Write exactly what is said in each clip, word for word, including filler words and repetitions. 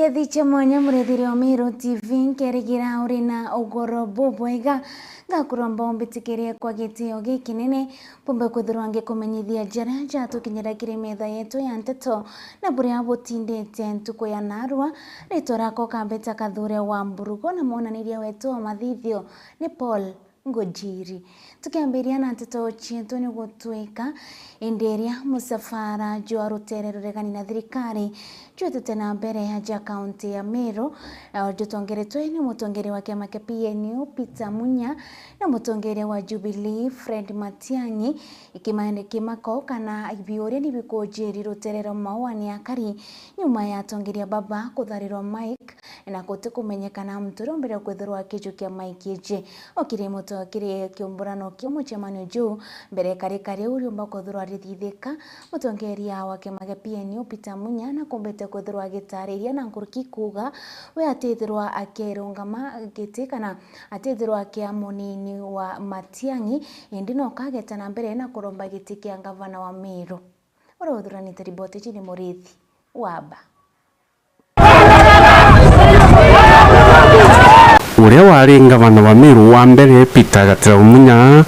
Ethi cia mwanya, murethiri wa Meru T V, nkerigira uri na ugoro bubwega. Ngakuromba umbitikirie kwa gitio gikinene, mbumbe kwithirwa ngikumenyithia jaria jatukinyira kiri metha yetu ya nteto, na buria butindite ntuku ya narua. Ritwa riakwa ukambita Kathure wa Mburugo, na mwonaniria wetu wa mathithio ni Paul Ngujiri. Tukiambiria na nteto cietu, ni gutwika indi iria musafara jwa rutere ruregani na thirikari jwitite na mbere aja kaunti ya Meru, eh, jutongeretwe ni mutongeria wa kiama kia P N U Peter Munya na mutongeria wa Jubilee Fred Matiang'i, ikimani kimako kana biuria ni bikujiri rutere rwa Maua ni akari nyuma ya atongeria baba kutharirwa mic na gutikumenyekana muntu uria umbire kwithirwa akijukia mic iji. O kiri muto-, kiri kiumburano kiu mucemanio juu, mbere karika riu riumba kwithirwa rithithika, mutongeria wa kiama gia P N U Peter Munya nakumbite kwithirwa agitariria na nkuruki kuuga we atithirwa akirungama giti kana atithirwa akia munini wa Matiang'i, indi no kageta na mbere na kuromba giti kia ngavana wa Meru. Uria uthuranite riboti iji ni Murithi Waba. Uria wari ngavana wa Meru wa mbere, Peter Gatira Munya,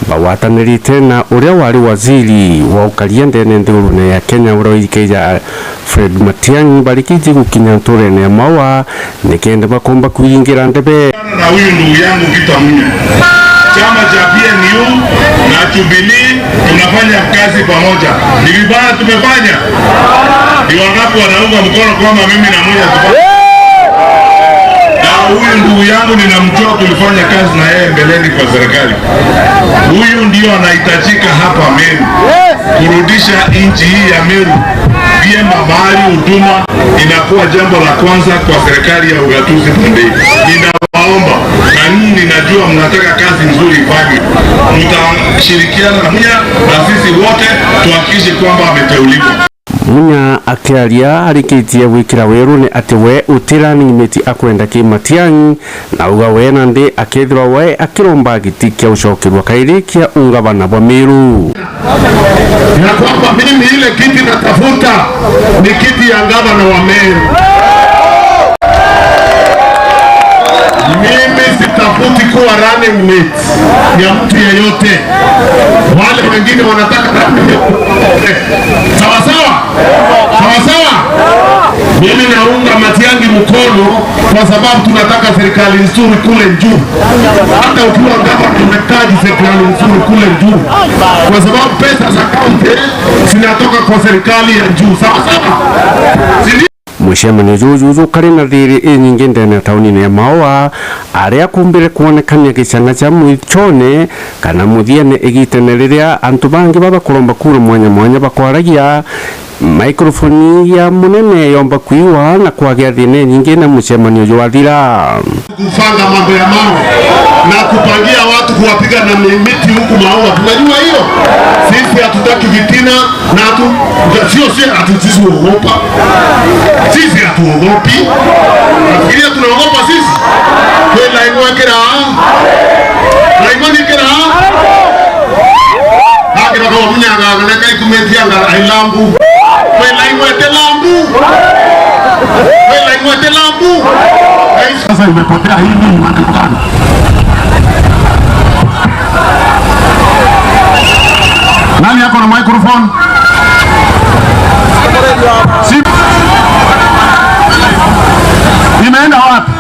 bagwatanirite na uria wari waziri wa ukaria ndene nthigurune ya Kenya, uria withikija Fred Matiang'i, barikiji gukinya nturene ya Maua nikenda bakomba kwingira ndebe. Na huyu ndugu yangu Peter Munya, chama cha P N U na Jubilee tunafanya kazi pamoja. Ni vibaya tumefanya? Ni wangapi wanaunga mkono kwamba mimi na Munya tufanye? Na huyu ndugu yangu ninamjua, tulifanya kazi na yeye mbeleni kwa serikali. Huyu ndio anahitajika hapa Meru, kurudisha nchi hii ya Meru vyema, mahali huduma inakuwa jambo la kwanza kwa serikali ya ugatuzi Bombay. Ninawaomba, na nyinyi ninajua mnataka kazi nzuri ifanywe, mtashirikiana na Munya na sisi wote tuhakikishe kwamba ameteuliwa. Munya akiaria arikitie gwikira werune ati we uti running mate akwenda ki Matiang'i, na auga we nandi akethirwa we akiromba giti kia ucokerwa kairi kia ungavana bwa Meru. Ya kwamba mimi ile kiti natafuta ni kiti ya gavana wa Meru. Mimi sitafuti kuwa running mate ya mtu yeyote. Wale wengine wanataka running mate. Sawa sawa? Sawa sawa? Mimi naunga Matiang'i mkono kwa sababu tunataka serikali nzuri kule juu. Hata ukiwa gavana unahitaji serikali nzuri kule juu, kwa sababu pesa za kaunti zinatoka kwa serikali ya juu. Sawa sawa? Si ndio? Mucemanio juju jukari na thiri inyingi ndene ya taunine ya Maua, aria kumbire kwonekania gicang'a kia mwichone kana muthiene igitene riria antu bangi babakuromba kura mwanya mwanya bakwaragia, maikrofoni ya munene yomba kwiwa na kwagia thina inyingi na mucemanio jwathira. Kupanga mambo ya mawe na kupangia watu kuwapiga na mi-, miti huku Maua. Tunajua hiyo. Sisi hatutaki fitina na hatu-, sio, sio ati sisi huogopa. Sisi hatuogopi. Nafikiria tunaogopa sisi. Kwela imwekera. Na imani kera. Akira kwa Munya ng'ang'ana kai kumetia ng'ang'ana ilambu. Kwela imwete lambu. Kwela imwete lambu. Sasa imepotea hii nini, maneno gani? Nani ako na microphone? Si-, imeenda wapi?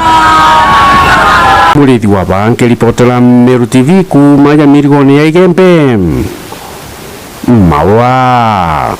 Murithi wa Banke, ripotera Meru T V kuuma ya mirigoni ya Igembe, Maua.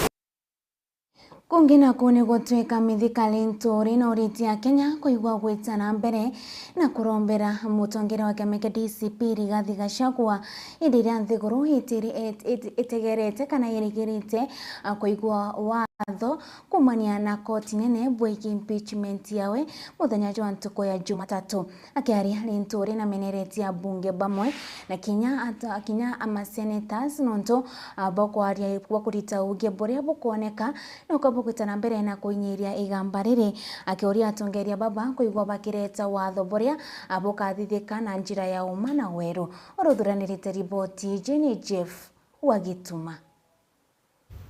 Kungi naku ni gutwika mithika Linturi na uriti ya Kenya kuigua gwita na mbere na kurombera mutongeria wa kiama kia D C P Rigathi Gachagua, indi riria nthiguru itiri-, it-, it-, itegerete kana irigirite, a, kuigua watho kumania na koti nene bwigi impeachment yawe muthenya jwa ntuku ya Jumatatu. Akiaria Linturi na meneretie abunge bamwe na kinya at-, kinya amasenators nontu, ah, bwa kwaria, bwa kurita uuge buria bukwoneka nuka bugwita na mbere na kuinyiria igamba riri, akiuria atongeria baba kwigua bakireta watho buria, ah, bukathithika na njira ya uma na weru. Uruthuranirite riboti iji ni Jeff wa Gituma.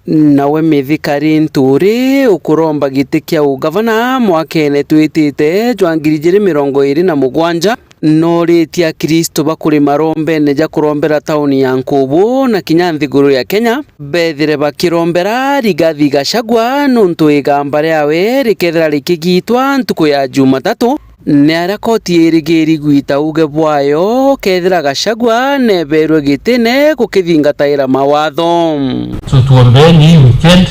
Nawe Mithika Linturi ukuromba giti kia ugavana mwakene twitite jwa ngiri ijiri mirongo iri na mugwanja, noritie Akristo ba kuri marombene ja kurombera tauni ya Nkubu na kinya nthiguru ya Kenya bethire bakirombera Rigathi Gachagua, nuntu igamba riawe rikethira rikigitwa ntuku ya Jumatatu, ni aria koti irigiri gwita uge bwayo kethira Gachagua neberwe gitine gukithingataira mawatho. So tuombeeni hii weekend,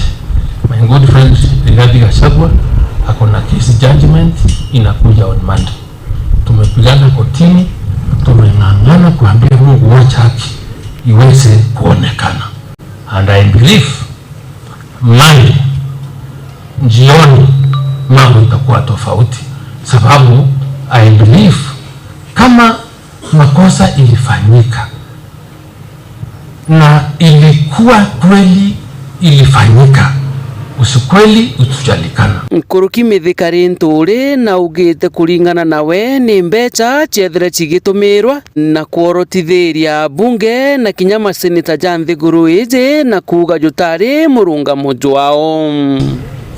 my good friend Rigathi Gachagua ako na case judgment inakuja on Monday. Tumepigana kotini, tumeng'ang'ana kuambia Mungu wacha haki iweze kuonekana. And I believe Monday jioni mambo itakuwa tofauti, sababu I believe kama makosa ilifanyika na ilikuwa kweli ilifanyika, usikweli utajulikana. Nkuruki Mithika Linturi naugite kuringana nawe ni mbecha ciethire cigitumirwa na kworotithiria abunge na kinya maseneta ja nthiguru iji na kuuga jutari murungamo jwao.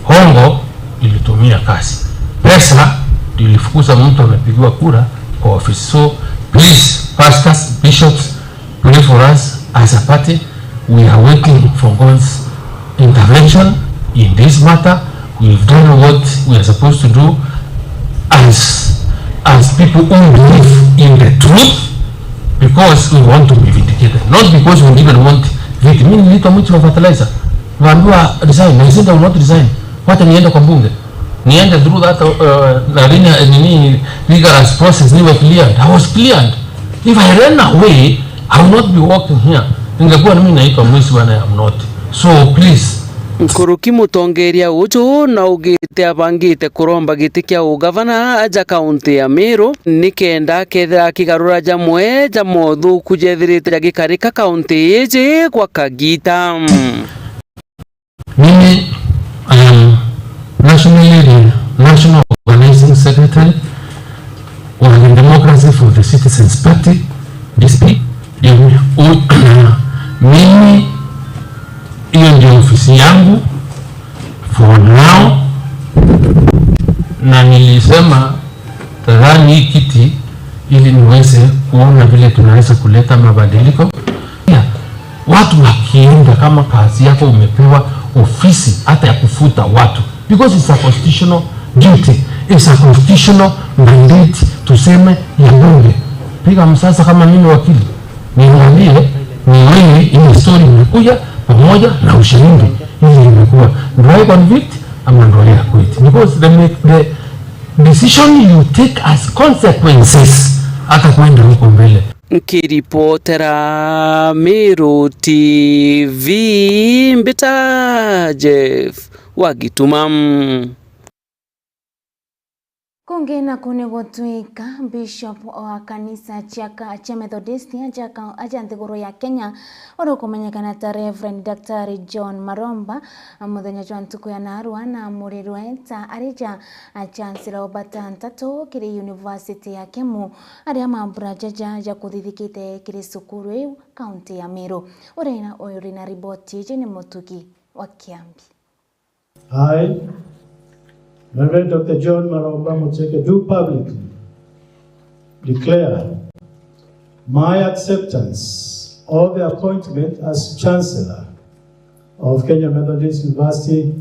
Hongo ilitumia kazi. Pesa ndio ilifukuza mtu amepigiwa kura kwa ofisi. So please, pastors, bishops, pray for us as a party. We are waiting for God's intervention in this matter. We've done what we are supposed to do as, as people who believe in the truth, because we want to be vindicated, not because we didn't want viti. Mimi niliitwa mwizi wa fertilizer, naambiwa resign, na I said I will not resign. Wacha niende kwa bunge, niende through that, uh, na nini, nini, rigorous process, niwe cleared. I was cleared. If I ran away, I would not be walking here. Ningekuwa mimi naitwa mwizi when I am not. So please. Nkuruki mutongeria uju naugite abangite kuromba giti kia ugavana aja kaunti ya Meru, nikenda akethira akigarura jamwe ja mothuku jethirite jagikarika kaunti iji gwa kagita. Mimi, I am nationally the national organizing secretary wa the Democracy for the Citizens Party, D C P. Ndio mimi, u-, mimi, hiyo ndio ofisi yangu for now, na nilisema tadhani hii kiti ili niweze kuona vile tunaweza kuleta mabadiliko. Pia, watu wakienda, kama kazi yako umepewa ofisi hata ya kufuta watu, because it's a constitutional duty, it's a constitutional mandate, tuseme ya bunge. Piga msasa kama mimi wakili, niangalie ni wewe, ile story imekuja pamoja na ushahidi, ili imekuwa, do I convict ama do I acquit? Because the, the decision you take has consequences hata kwenda huko mbele. Nkiripotera Meru T V, mbita Jeff wa Gituma. Kungi naku ni gutwika Bishop wa kanisa cia ka-, cia Methodist aja ka-, aja nthiguru ya Kenya, uria ukumenyekana ta Reverend Daktari John Maromba, muthenya jwa ntuku ya narua na amurirwe ta arija a Chancellor wa batantatu kiri University ya Kemu, aria mambura jaja jakuthithikite kiri cukuru iu kaunti ya Meru. Uria uri na riboti iji ni Mutugi wa Kiambi. I, Reverend Doctor John Maromba Mucheke, do publicly declare my acceptance of the appointment as Chancellor of Kenya Methodist University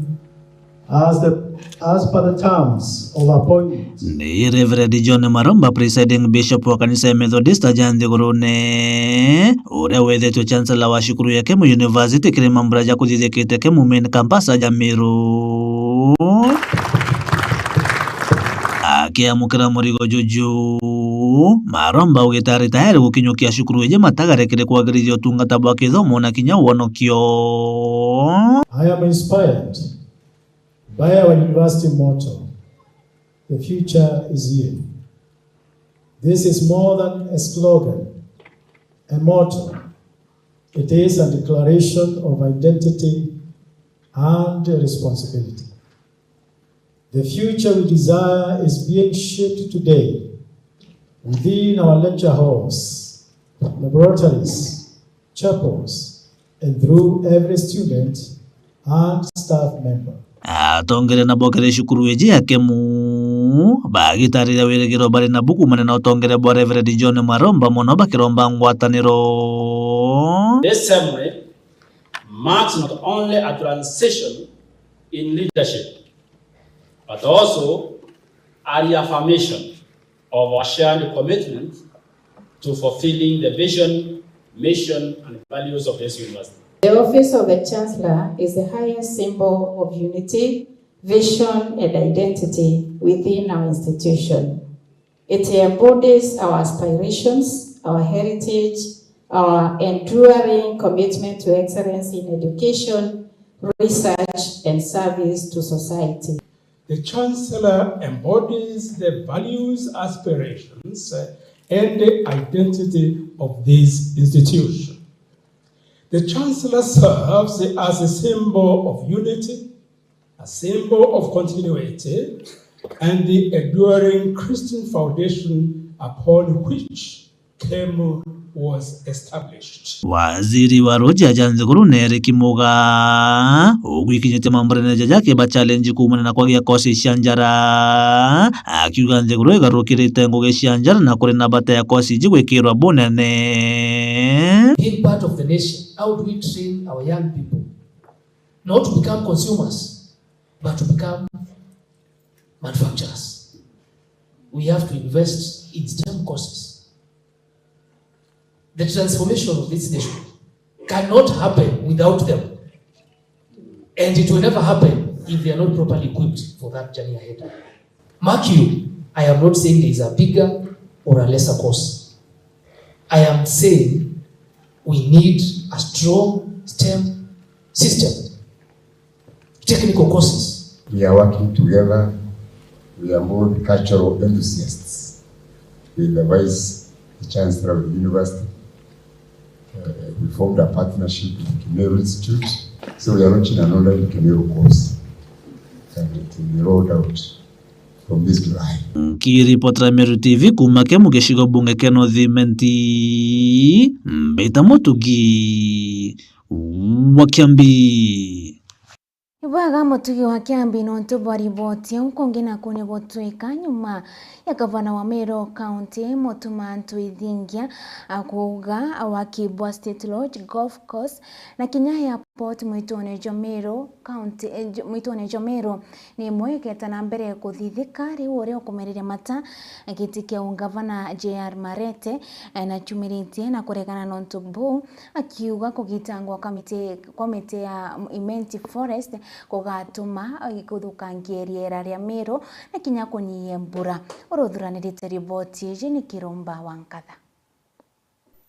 as the, as per the terms of appointment. Ni Reverend John Maromba, Presiding Bishop wa kanisa ya Methodist aja nthigurune, uria wethetwe Chancellor wa cukuru ya Kemu University kiri mambura ja kuthithikite Kemu Main Campus aja Meru. Akiamukira murigo juju, Maromba augite ari tayari gukinyukia cukuru iji matagare kiri kwagirithia utungata bwa kithomo na kinya wonokio. I am inspired by our university motto, "The future is here." This is more than a slogan, a motto. It is a declaration of identity and responsibility. The future we desire is being shaped today within our lecture halls, laboratories, chapels, and through every student and staff member. Atongeria na bokere cukuru iji ya Kemu bagitariria wirigiro bari nabu kuumania na utongeria bwa Reverend John Maromba mono bakiromba ngwataniro. This ceremony marks not only a transition in leadership, but also a reaffirmation of our shared commitment to fulfilling the vision, mission, and values of this university. The office of the Chancellor is the highest symbol of unity, vision, and identity within our institution. It embodies our aspirations, our heritage, our enduring commitment to excellence in education, research, and service to society. The Chancellor embodies the values, aspirations, and the identity of this institution. The Chancellor serves as a symbol of unity, a symbol of continuity, and the enduring Christian foundation upon which Kemu was established. Waziri wa Roji aja nthiguru Neriki Muga ugwikinyitie mamburene jaja akiba challenge kuumania na kwagia kosi cia njara, akiuga nthiguru igarukirite ngugi cia njara na kuri na bata ya kosi iji gwikirwa bunene. Being part of the nation, how do we train our young people not to become consumers but to become manufacturers? We have to invest in STEM courses. The transformation of this nation cannot happen without them. And it will never happen if they are not properly equipped for that journey ahead. Mark you, I am not saying there is a bigger or a lesser course. I am saying we need a strong STEM system. Technical courses. We are working together. We are both cultural enthusiasts with the Vice Chancellor of the university. Uh, we formed a partnership with Kimeru Institute. So we are launching another Kimeru course. And it will be rolled out from this July. Nkiripotera Meru T V kuuma Kemu gicigo bunge kia North Imenti, Mbita Mutugi wa Kiambi. Ibwega Mutugi wa Kiambi nontu bwa riboti iu. Kungi naku ni gutwika nyuma ya gavana wa Meru County, Mutuma M'Ethingia, akuuga waki bwa State Lodge, golf course na kinya airport mwitune jwa Meru County, eh, ju-, mwitune jwa Meru ni imwe igeta na mbere kuthithika. Riu uria ukumereria mata giti kia ungavana J R Marete, eh, nachumiritie na kuregana nontu buu, akiuga kugitangwa kwa miti, kwa miti ya Imenti Forest kugatuma, eh, kuthukangia riera ria Meru na kinya kunyihia mbura. Uria uthuranirite riboti iji ni Kirumba wa Nkatha.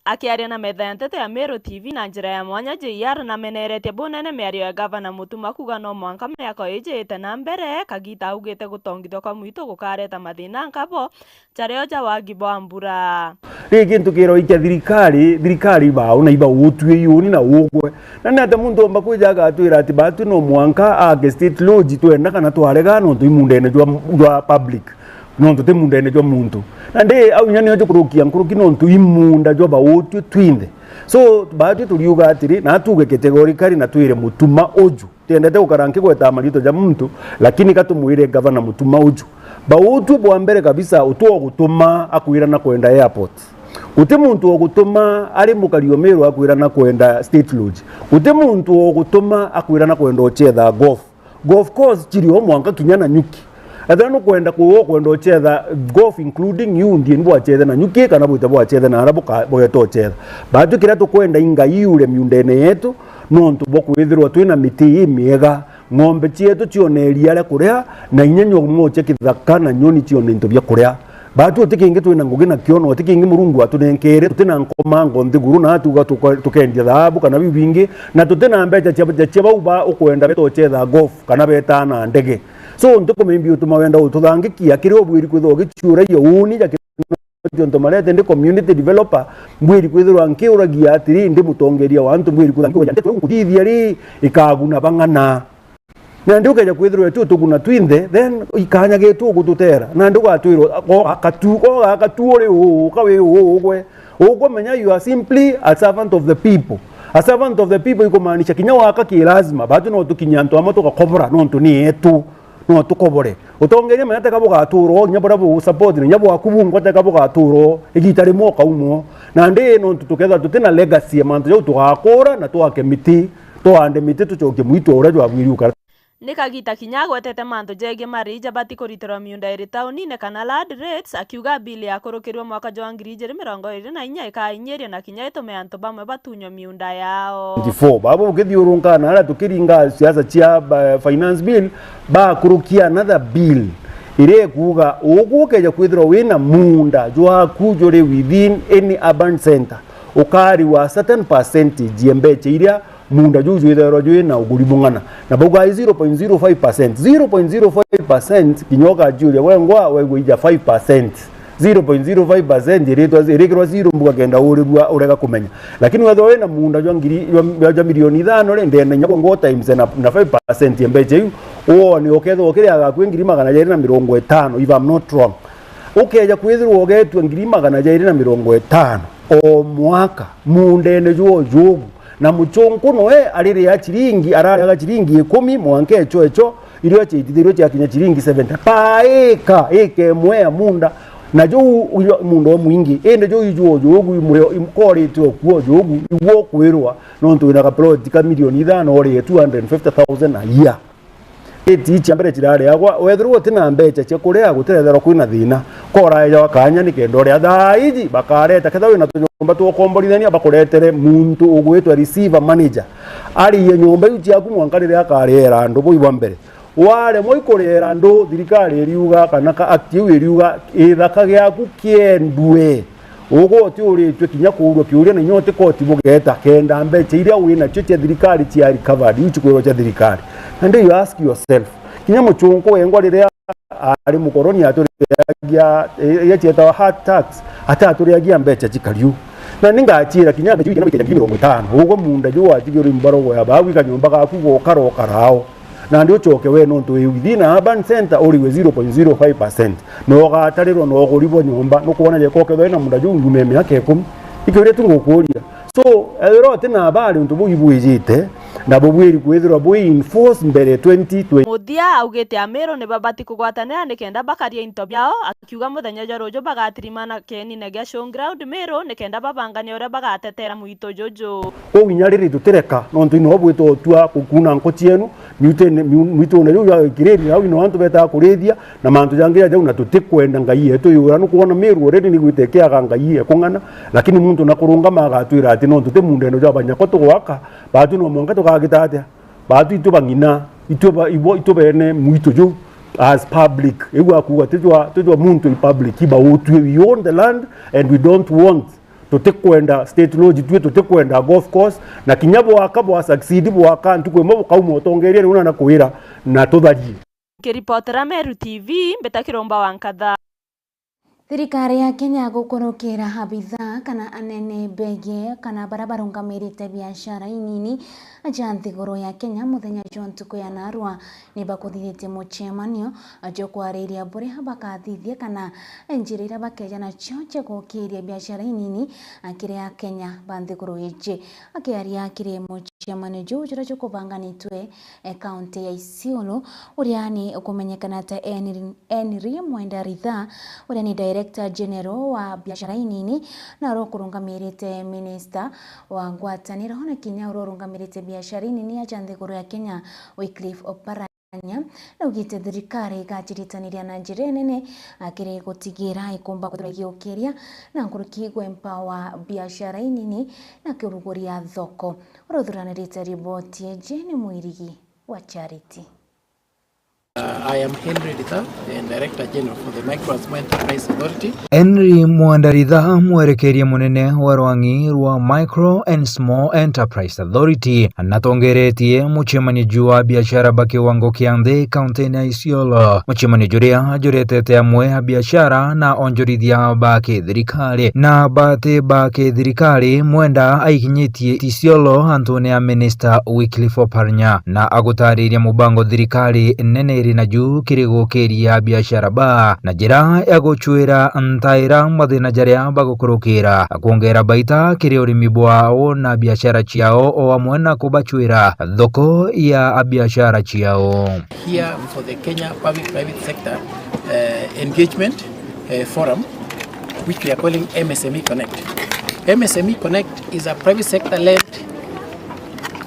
Akiaria na metha ya nteto ya Meru T V na njira ya mwanya, J R nameneretie bunene miario ya gavana Mutuma kuuga no mwanka miaka iji ite na mbere, kagita augite gutongithua kwa mwitu gukareta mathina nkabo jario ja wagi bwa mbura. Ri gintu kiroi kia thirikari, thirikari ibao na ibautue iuni na ugwe. Na ni atia muntu omba kwija agatwira ati batu no mwanka aake State Lodge twenda kana twarega nontu i mundene jwa, jwa public? Nontu ti mundene jwa muntu. Na ndi au inya nio jukurukia nkuruki nontu i munda jwa bautue twinthe. So, baatue turiuga atiri, na tuuge categorically na twire Mutuma uju. Tiendete gukara nkigweta mariitwa ja muntu, lakini ka tumwire gavana Mutuma uju. Bautue bwa mbere kabisa utwe ugutuma akwira na kwenda airport. Guti muntu ugutuma ari mukari o Meru akwira na kwenda State Lodge. Guti muntu ugutuma akwira na kwenda uchetha golf. Golf course chiri o mwanka kinya Nanyuki. Ethira nukwenda kuuga ukwenda uchetha golf including you, ndie ni bwachethe Nanyuki kana bwite bwachethe na ara buka-, bweta uchetha. Baatwi kiria tukwenda i Ngai iure miundene yetu, nontu bwa kwithirwa twina miti imiega, ng'ombe cietu cione iria ria kuria, na inya nyomo cia kithaka na nyoni cione into bia kuria. Baatwi uti kingi twina ngugi nakio, na uti kingi Murungu atunenkere, tutina nkomango nthiguru, na tuga tuka-, tukendia thaabu kana biu bingi, na tutina mbeca cia, cia, cia bau ba ukwenda beta uchetha golf kana betaa na ndege. So, ntikumimbi utuma wenda ututhangikia, kiria ubwiri kwithirwa ugichiuragia uuni ja kinontu marete ndi community developer, mbwiri kwithirwa nkiuragia atiri, ndi mutongeria wa antu, mbwiri kwithirwa nkiuragia ndeto iu nguthithia ri, ikaguna bang'ana? Nandi ukeja kwithirwa itu tuguna twinthe, then ikanya gitu ugututera. Nandi ugatwirwa, ko gakatu, ko gakatu uri uu, ka wi uu ugwe. Ugwe menya you are simply a servant of the people. A servant of the people ikumaanisha kinya waka ki lazima, batu no tukinye antu amwe tugakobora nontu ni etu, no tukobore. Utongeria menya teka bugaturwo, kinya buria bu support, na kinya bwaku bungwa teka bugaturwo, igita rimwe ukaumwo. Nandi nontu tukethirwa tutina legacy ya mantu jau tugakura na twake miti, twande miti tucokie mwitu uria jwabwiri ukara. Ni kagita kinya agwetete mantu jegie marii jabati kuritirwa miunda iri taunine kana land rates, akiuga bill yakurukirwe mwaka jwa ngiri ijiri mirongo iri na inya ikainyiria na kinya itume antu bamwe batunywe miunda yao. Twenty-four. Baba bukithiurunka na aria tukiringa siasa cia, ba-, finance bill, bakurukia another bill iria ikuuga ugu ukeja kwithirwa wina muunda jwaku juri within any urban centre, ukariwa certain percentage ya mbecha iria muunda juu jwithairwa jwi na uguri bung'ana. Na bauga i zero point zero five percent. Zero point zero five percent, kinya ukajiuria wengwa, wegwa ija five percent. Zero point zero five percent iritwa, irikirwa zero mbuga kenda urirua urega kumenya. Lakini wethirwa wina muunda jwa ngiri, jwa, jwa, jwa milioni ithano ri, ndene inya bongo times na, na five percent ya mbecha iu, uone ukethirwa ukiriaga kwi ngiri magana jairi na mirongo itano, if I'm not wrong. Ukeja kwithirwa ugetue ngiri magana jairi na mirongo itano o mwaka muundene jwo jugu, na muchunku noe ariria chiringi, arariaga chiringi ikumi mwanka echo echo, irio chiaitithirwe chiakinya chiringi seventy pa ika, ika imwe ya muunda. Na juu uyo muunda umwingi, indi juu ijuo jugu imwe ikoritwe okuo jugu, igwo kwirwa, nontu wina kaploti ka milioni ithano, orie two hundred fifty thousand a year. Iti icia mbere cirariagwa, wethirwa utina mbecha cia kuria, gutiretherwa kwina thina. Koraejawa kanya nikenda uria thaa iji bakareta, kethirwa wina tunyomba twa ukomborithania, bakuretere muntu ugwitwa receiver manager. Ariie nyomba iu ciaku mwanka riria akariera andu bui bwa mbere. Waremwa ikuriera andu, thirikari iriuga kana ka act iu iriuga, githaka giaku kiendue. Ugu utiuritue kinya kuurua kiuria, na inya uti koti bugeta, kenda mbecha iria winacio cia thirikari cia recovered, iu cikwirwa cia thirikari. And you ask yourself, kinya muchunku wengwa riria ari mukoroni aturiagia, iria cietawa hard tax, ataturiagia mbecha cikariu. Na ningachira kinya mbecha iu kinya mirongo itano, ugu muunda juu watigirwe imbarogo ya bagu ikanyomba gaku gukara ukarao. Nandi ucoke we nontu wi within a urban centre uriwe zero point zero five percent. Na ugatarirwa na uguri bwa nyomba, nukwona jeka ukethwa wina muunda juu nyuma ya miaka ikumi. Ikiuria tu ngukuuria. So, ethirwa utina habari untu buu ibwijite, na bubwiri kwithirwa bwi enforce mbere twenty twenty. Muthia augite Amiru ni babati kugwatanira nikenda bakaria into biao, akiuga muthenya jwa ruju bagatirimana kienine gia showground Miru nikenda babangania uria bagatetera mwito juju. Kwou inya riri tutireka, nontu ino bwitwa utua gukuna nko cienu, miutene-, miu-, mwitune riu ya Kiriri, au ino antu betaga kurithia, na mantu jangi ja jau, na tutikwenda Ngai yetu yura. Nukwona Miru already ni gwita ikiaga Ngai ekung'ana, lakini muntu na kurungama agatwira ati nontu ti mundeno jwa banyako tugwaka, batu no mwanka tukagita atia? Batu itu bang'ina, itu ba-, ibo, itu bene mwitu ju as public. Iu akuga tijwa, tijwa muntu i public, iba utue, we own the land and we don't want. Tutikwenda state lodge tue, tutikwenda golf course, na kinya bwaka bwa succeed bwaka, ntuku imwe bukauma utongeria, ni una na kwira na tutharie. Kiripotera Meru T V, mbita Kirumba wa Nkatha. Thirikari ya Kenya gukurukira abithaa kana anene begie kana baria barungamirite biashara inini ja nthiguru ya Kenya muthenya jwa ntuku ya narua ni bakuthithitie mucemanio jwa kwariria buria bakathithia kana njira iria bakeja nacio cia gukiria biashara inini kiri Akenya ba nthiguru iji. Akiaria kiri mucemanio juu juria jukubanganitwe e, kaunti ya Isiolo, uria ni ukumenyekana ta Henry, Henry Mwenda Ritha, uria ni Director General wa biashara inini, na uria ukurungamirite Minister wa ngwataniro, na kinya uria urungamirite biashara inini aja nthiguru ya Kenya, Wycliffe Oparanya, naugite thirikari igaciritaniria na njira inene, a, kiri gutigira ikumba kwithirwa igiukiria na nkuruki gwe empower biashara inini na kuruguria thoko. Uria uthuranirite riboti iji ni Mwirigi wa Charity. Uh, I am Henry Ritha, the Director General for the Micro and Small Enterprise Authority. Henry Mwenda Ritha, mwerekeria munene wa rwang'i rwa Micro and Small Enterprise Authority, natongeretie mucemanio juu wa biashara ba kiwango kia nthi kaunti-ini ya Isiolo. Mucemanio juria juretete amwe a biashara na onjorithia ba kithirikari na bati ba kithirikari. Mwenda aikinyitie Isiolo antune ya Minister Wycliffe Oparanya na agutariria mubango thirikari nene naju kiri gukiria biashara ba na njira ya gucwira ntaira mathina jaria bagukurukira, kwongera baita kiri urimi bwao na biashara ciao, o amwe na kubacwira thoko ya biashara ciao. Here for the Kenya Public Private Sector, uh, Engagement, uh, Forum, which we are calling M S M E Connect. M S M E Connect is a private sector led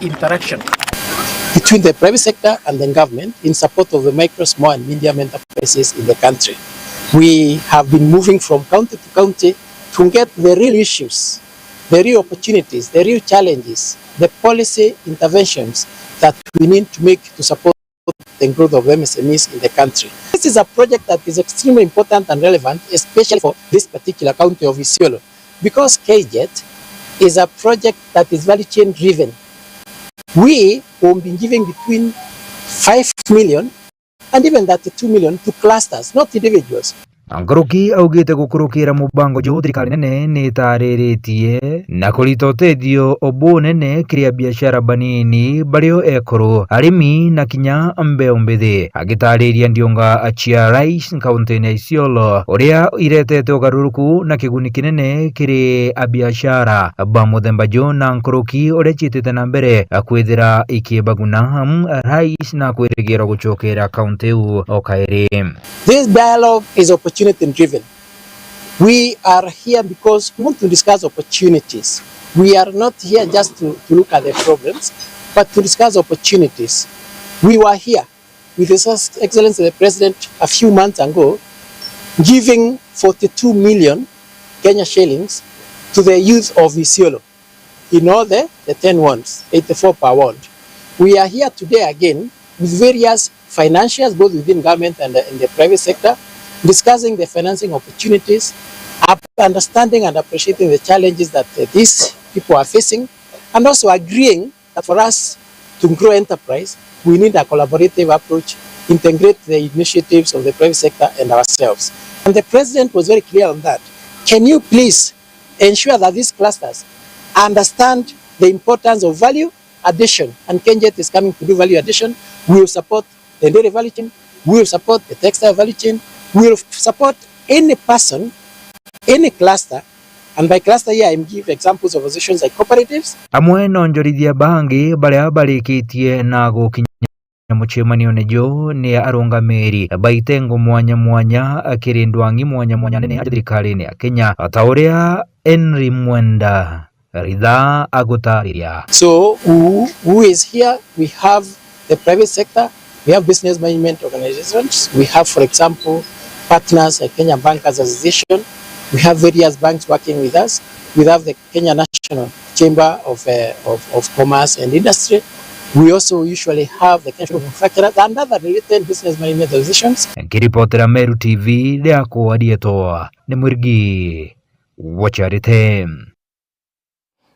interaction between the private sector and the government in support of the micro, small and medium enterprises in the country. We have been moving from county to county to get the real issues, the real opportunities, the real challenges, the policy interventions that we need to make to support the growth of M S M Es in the country. This is a project that is extremely important and relevant, especially for this particular county of Isiolo, because K J E T is a project that is value chain driven. We will be giving between five million and even thirty-two million to clusters, not individuals. Nkuruki augite gukurukira mubango juu, thirikari nene ni itariritie na kurita utethio bunene kiri abiashara banini, bario ekuru, arimi na kinya mbeu mbithi. Agitariria ndiunga cia Rais kaunti-ini ya Isiolo, uria iretete ugaruruku na kiguni kinene kiri abiashara ba muthemba juu na nkuruki uria ciitite na mbere kwithira ikibaguna, Rais na kwirigirwa gucokera kaunti iu o kairi. This dialogue is opportunity driven. We are here because we want to discuss opportunities. We are not here just to, to look at the problems, but to discuss opportunities. We were here with His Excellency the President a few months ago, giving forty-two million Kenya shillings to the youth of Isiolo in all the, the ten wards, eighty-four per ward. We are here today again with various financiers, both within government and, uh, in the private sector, discussing the financing opportunities, up-, understanding and appreciating the challenges that, uh, these people are facing, and also agreeing that for us to grow enterprise, we need a collaborative approach, integrate the initiatives of the private sector and ourselves. And the president was very clear on that. Can you please ensure that these clusters understand the importance of value addition? And K J E T is coming to do value addition. We will support the dairy value chain, we will support the textile value chain, we will support any person, any cluster, and by cluster here I give examples of associations like cooperatives. Amwe na onjorithia bangi baria barikitie na gukinya mucemanione juu ni arungamiri ba itengo mwanya mwanya kiri ndwang'i mwanya mwanya nene aja thirikarine ya Kenya, o ta uria Henry Mwenda Ritha agutariria. So who, who is here? We have the private sector, we have business management organizations, we have, for example, partners like Kenya Bankers Association, we have various banks working with us, we have the Kenya National Chamber of, uh, of, of Commerce and Industry, we also usually have the Kenya Manufacturers and other related business management organizations. Nkiripotera Meru T V, riakwa rietwa ni Mwirigi Wacharite.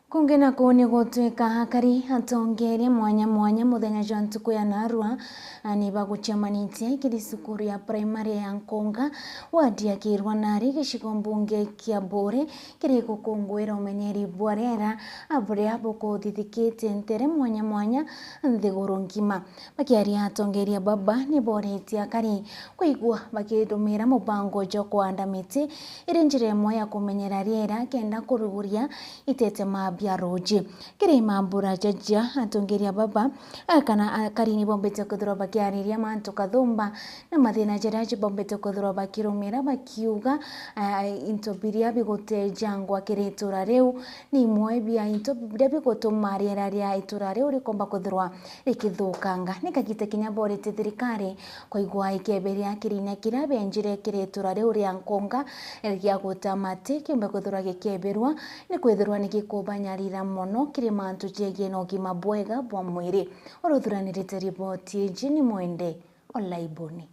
Kungi naku ni gutwika akari atongeria mwanya mwanya muthenya jwa ntuku ya narua, a, ni bagucemanitie kiri cukuru ya primary ya Nkunga, wadi ya Kirwa Nari, gicigo mbunge kia Buuri, kiri gukunguira umenyeri bwa riera, a, buria bukuthithikite ntere mwanya mwanya nthiguru ngima. Bakiaria atongeria baba ni boritie akari kwigua bakirumira mubango jwa kuanda miti iri njira imwe ya kumenyera riera kenda kuruguria itetema bia ruuji. Kiri mambura jaja, atongeria baba, a, kana akari ni bombite kwithirwa bakiariria mantu kathumba na mathina jaria jibombite kwithirwa bakirumira bakiuga, a, into biria bigutejangwa kiri itura riu ni imwe bia into biria bigutuma riera ria itura riu rikomba kwithirwa rikithukanga. Ni kagita kinya borite thirikari kuigua ikeberia kirinya kiria benjire kiri itura riu ria Nkunga, eh, gia guta mati kiumbe kwithirwa gikeberwa, ni kwithirwa ni gikubanyarira mono kiri mantu jegie na ugima bwega bwa mwiri. Uruthuranirite riboti iji ni Mwende Olaiboni.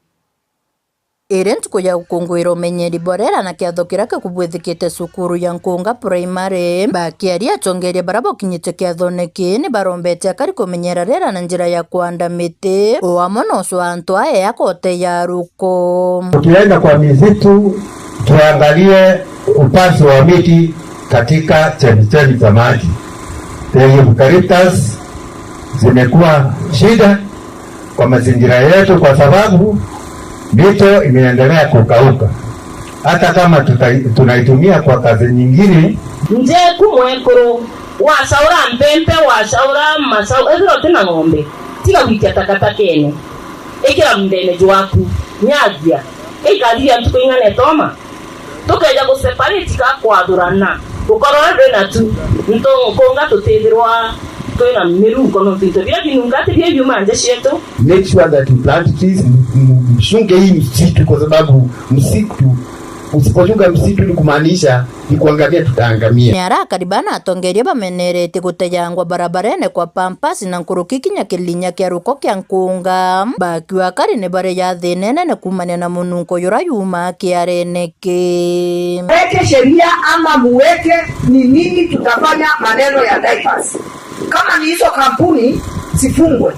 Iri ntuku ya gukunguira umenyeri bwa riera na kiatho kiria kikubwithikite cukuru ya Nkunga Primary. Bakiaria atongeria baria bokinyite kiathone kii ni barombete akari kumenyera riera na njira ya kuanda miti, o amwe na ucwa antu aya ya kote ya ruko. Tukienda kwa misitu, tuangalie upanzi wa miti katika chemichemi za maji. The eucalyptus zimekuwa shida, kwa mazingira yetu, kwa sababu mito imeendelea kukauka, hata kama tutai-, tunaitumia kwa kazi nyingine. Njeku mwekuru, wacaura mpempe, wacaura macau, ethira uti na ng'ombe, tiga gwikia takatakene, ikira mundene jwaku, nyagia, ikathiria ntuku ing'ana itoma. Tukeja guseparate ka kwathurana, gukorwa ndwi na tu, ntu-, nkunga tutithirwa twina mirungo, nontu into biria binunga ti bio biuma nja cietu. Make sure that you plant trees, m-, m-, mchunge hii msitu, kwa sababu msitu, usipochunga msitu ni kumaanisha ni kuangamia tutaangamia. Ni arakari bana atongeria bameneretie gutejangwa barabarene kwa pampers na nkuruki kinya kilinya kia ruko kia nkunga. Bakiwa akari ni bari ya thina inene kuumania na mununko jura yumaa kiarene ki. Weke sheria ama muweke ni nini tutafanya maneno ya diapers. Kama ni hizo kampuni zifungwe,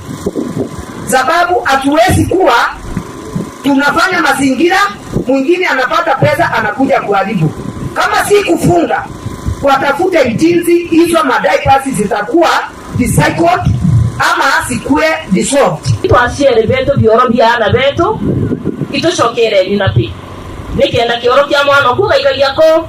sababu hatuwezi kuwa tunafanya mazingira, mwingine anapata pesa anakuja kuharibu. Kama si kufunga, watafute jinsi hizo madiapers zitakuwa recycled ama zikuwe dissolved. Twaciere betu bioro bia ana betu, itucokereni na pi. Nikenda kioro kia mwana oku gaikagia ku,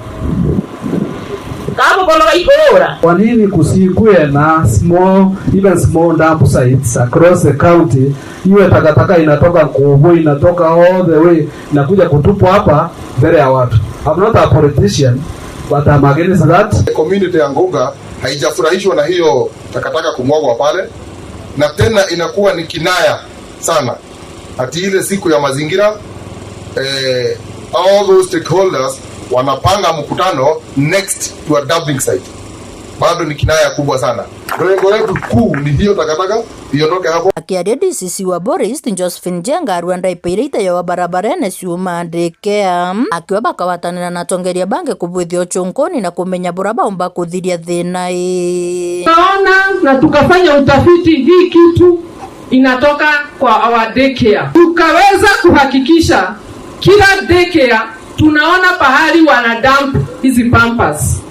kaa bukono gaikuura. Kwa nini kusikue na small, even small dump sites across the county? Iwe takataka inatoka Nkubu, inatoka all the way, inakuja kutupwa hapa mbele ya watu. I'm not a politician, but I'm against that. The community ya Ngunga haijafurahishwa na hiyo takataka kumwagwa pale, na tena inakuwa ni kinaya sana. Ati ile siku ya mazingira, eh, all those stakeholders wanapanga mkutano next to a dumping site. Bado ni kinaya kubwa sana. Lengo letu kuu ni hiyo takataka iondoke hapo. Akiaria D C C wa Boris, Josephine Njenga, arua ndaipa iria itejawa barabarene ciuma daycare, akiuga bakagwatanira na atongeria bangi kubwithia uchunkuni na kumenya buria baumba kuthiria thina ii. Tunaona na tukafanya utafiti, hii kitu inatoka kwa our daycare. Tukaweza kuhakikisha kila daycare tunaona pahali wana dump hizi pampers.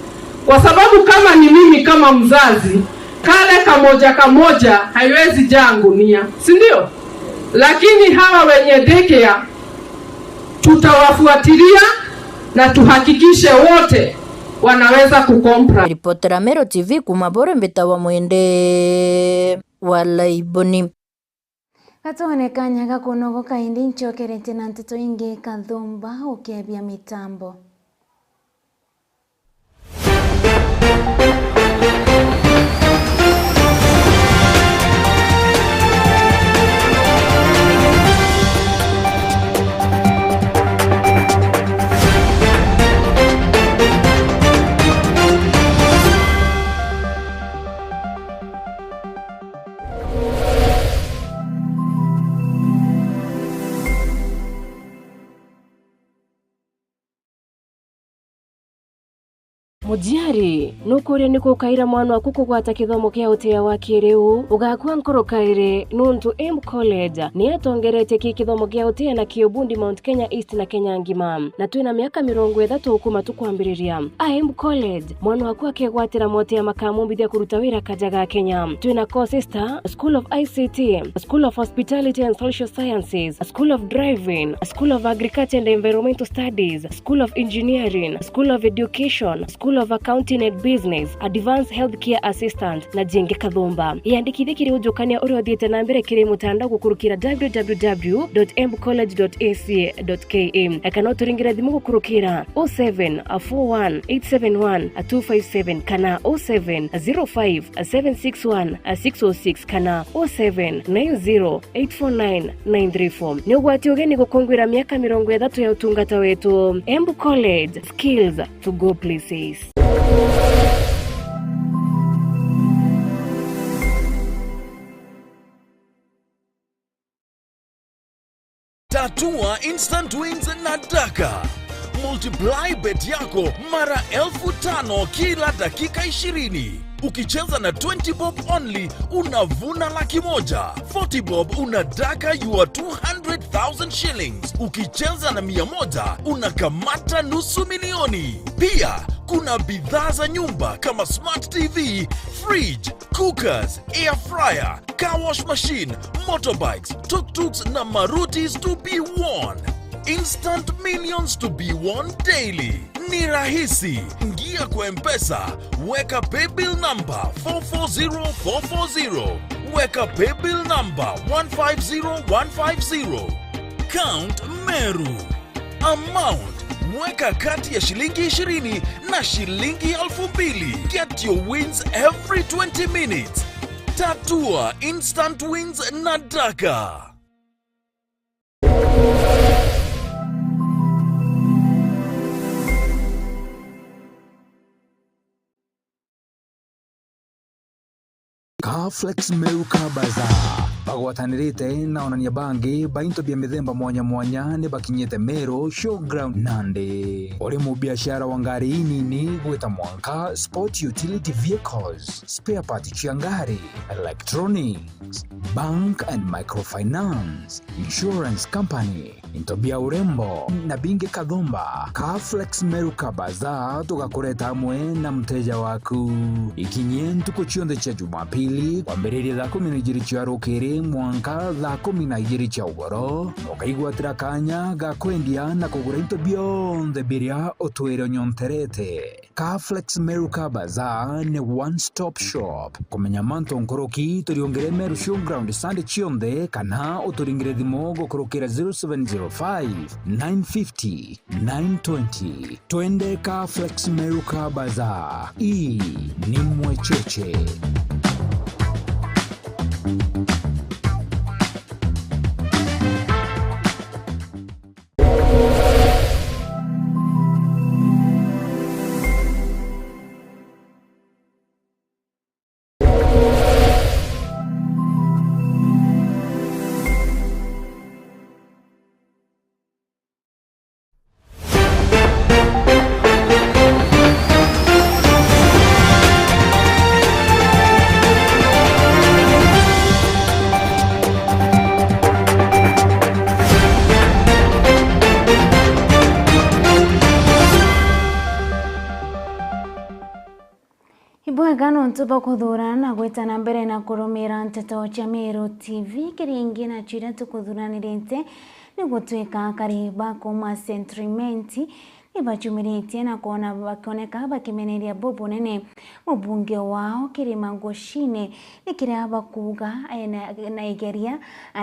Kwa sababu kama ni mimi kama mzazi, kale kamoja kamoja haiwezi jaa gunia, si ndio? Lakini hawa wenye daycare tutawafuatilia na tuhakikishe wote wanaweza kucomply. Ripotera Meru T V kuuma Boru, mbitawa Mwende wa Laiboni. Gatwone kanya ga kunogoka indi ncokeretie na nteto ingi Kathumba ukebia mitambo. Muciari, nukuria niku ukaira mwana waku kugwata kithomo kia utia wa kiriu? Ugakua nkoro kairi, nuntu Embu College ni atongeretie ki kithomo kia utia na ki ubundi Mount Kenya East na Kenya ngima, na twina miaka mirongo ithatu kuma tukwambiriria. A Embu College, mwana waku akegwatira motia makamumbithia kuruta wira kaja ga Kenya. Twina courses ta School of I C T, School of Hospitality and Social Sciences, School of Driving, School of Agriculture and Environmental Studies, School of Engineering, School of Education, School of Accounting and Business, Advanced Healthcare Assistant, na jingi kathumba. Yandikithie kiri ujukania uria uthiite na mbere kiri mutandao gukurukira w w w dot embu college dot a c a dot k a, kana uturingire thimu gukurukira oh seven four one eight seven one two five seven kana oh seven zero five seven six one six oh six kana oh seven nine zero eight four nine nine three four. Ni ugwati ugeni gukunguira miaka mirongo ithatu ya utungata wetu. Embu College, skills to go places. Tatua instant wins na Daka. Multiply bet yako mara elfu tano kila dakika ishirini. Ukicheza na twenty bob only, unavuna laki moja. Forty bob, unadaka your two hundred thousand shillings. Ukicheza na mia moja, unakamata nusu milioni. Pia, kuna bidhaa za nyumba kama smart T V, fridge, cookers, air fryer, car wash machine, motorbikes, tuk-tuks na marutis to be won. Instant millions to be won daily. Ni rahisi. Ingia kwa M-Pesa, weka paybill number four four zero four four zero. Weka paybill number one five zero one five zero. Count Meru. Amount, weka kati ya shilingi ishirini na shilingi elfu mbili. Get your wins every twenty minutes. Tatua instant wins na Daka. Kaflex Meru Car Bazaar bagwatanirite na onania bangi ba into bia mithemba mwanya mwanya ni bakinyite Meru Showground Nandi. Uri mubiashara wa ngari inini gwita mwanka sport utility vehicles, spare part cia ngari, electronics, bank and microfinance, insurance company, into bia urembo na bingi kathumba. Kaflex Meru Car Bazaar tugakureta amwe na mteja waku. Ikinyie ntuku cionthe cia Jumapili, kwambiriria thaa kumi na ijiri cia rukiri mwanka thaa kumi na ijiri cia ugoro, ukaigwatira kanya ga kwendia na kugura into bionthe biria utwire unyonterete. Kaflex Meru Car Bazaar ni one stop shop. Kumenya mantu nkuruki, turiungire Meru Showground Sunday cionthe, kana uturingire thimu gukurukira zero seven zero five, nine fifty, nine twenty. Twende Kaflex Meru Car Bazaar. Ii ni mwecheche. Ibwega nontu bwa kuthuura na gwita na mbere na kurumira nteto cia Meru T V. Kiringi na ciria tukuthuranirite ni gutwika akari ba kuuma Central Imenti ni bacumiritie na kwona bakioneka bakimeneria bubunene mubunge wao Kirima Ngocine, ni kiria bakuuga ena, na igeria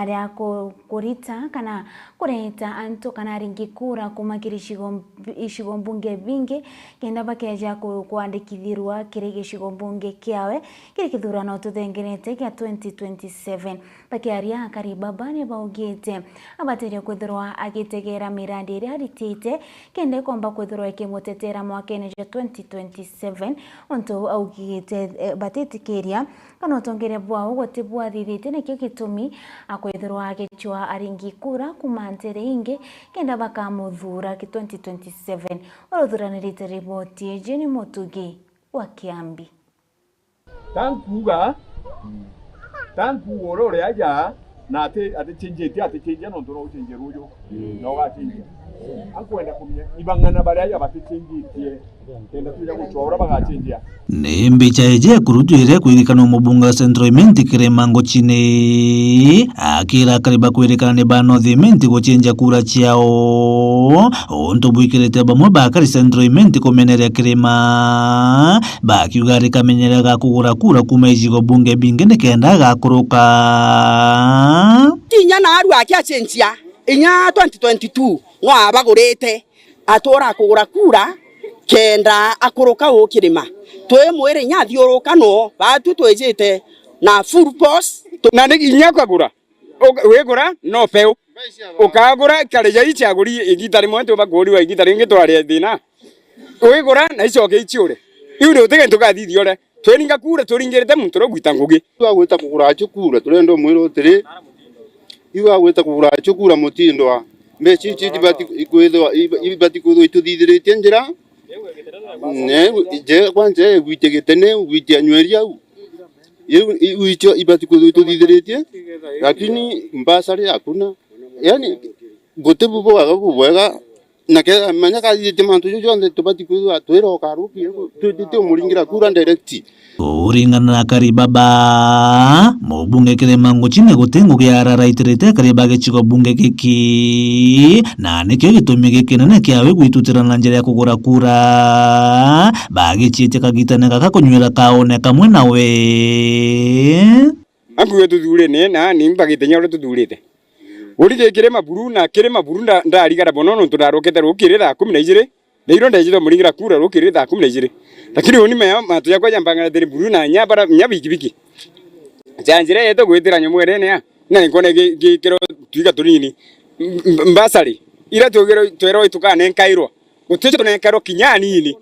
ria ku-, kurita kana kureta antu kana aringi kura kuuma kiri icigo mb-, icigo mbunge bingi, kenda bakeja ku-, kwandikithirwa kiri gicigo mbunge kiawe kiri kithurano tuthengerete kia twenty twenty-seven. Bakiaria, akari baba ni baugite abateria kwithirwa agitegera mirandi iria aritite kenda ikomba kwithirwa ikimutetera mwakene jwa twenty twenty-seven, untu augite, eh, batitikiria kana utongeria bwao guti bwathithitie, nikio gitumi akwithirwa agicwa aringi kura kuuma ntere ingi kenda bakamuthuura ki twenty twenty-seven. Uria uthuranirite riboti iji ni Mutugi wa Kiambi. Tankuuga, tankuuga uria uri aja, na ati, aticenjetie, aticenjia nontu no ucenjie ruuju, na ugacenjia. Ankwenda kumenya, ibang'ana baria aja baticenjitie, kenda twija gucwaa uria bagacenjia. Ni mbicha iji ekurutwire kwirikanwa mubunge wa Central Imenti Kirima Ngocine, akira akari bakwirikana ni ba North Imenti gucenjia kura ciao, untu bwikirite bamwe ba akari Central Imenti kumeneria Kirima. Bakiuga ari kamenyero ga kugura kura kuuma icigo bunge bingi nikenda agakuruka. Kinya naarua akiacenjia, inya twenty twenty-two, no abagurite, atura kugura kura, kenda akuruka uu Kirima. Twimwire inya athiuruka no, batu twijite na full force. Na ni inya ukagura. Uka-, wigura no peu. Ukagura ikari ja ici aguri igita rimwe, tuba kuuriwa igita ringi twaria thina. Wigura na icoke iciure. Iu ni utige ntugathithia uria. Twiringa kura, turingirite muntu uria ugwita ngugi. Twagwita kugura acio kura, turenda umwira utiri, iu agwita kugura acio kura mutindwa. Mbeca ici itibati kwithirwa, iba-, ibati kwithirwa ituthithiritie njira. Ne, je, kwanza, egwitie gitene, egwitie anyweria au. Iu, iu icio ibati kwithirwa ituthithiritie, lakini mbasari hakuna. Yani, guti bu bwega bubwega, na kethira menya kathithite mantu jau jonthe, tubati kwithirwa twiroka ruki, twitite umuringira kura direct. Kuringana na Karibaba, mubunge Kirima Nguchine guti ngugi araraitirite akari ba gicigo bunge giki, na nikio gitumi gikinene kiawe gwitutira na njira ya kugura kura, bagicitie kagitene gaka kunywira kaone kamwe nawe. Ankuge tuthurine na ni mbagite nya uria tuthurite. Uri gikire maburu na kiri maburu nda-, ndarigara mono nontu ndarokete rukiri thaa kumi na ijiri. Na iro ndejite umuringira kura rukiri thaa kumi na ijiri. Lakini uni mea mantu jakwa jambangana tiri buru na nya bara nya bikibiki. Ja njira yetu gwitira nyomu erene ya. Na nkone gi-, gikiro twiga tunini. M-, m-, mbasari. Ira twigiro twero itukanenkairwa. Guticio tunenkairwa kinya anini.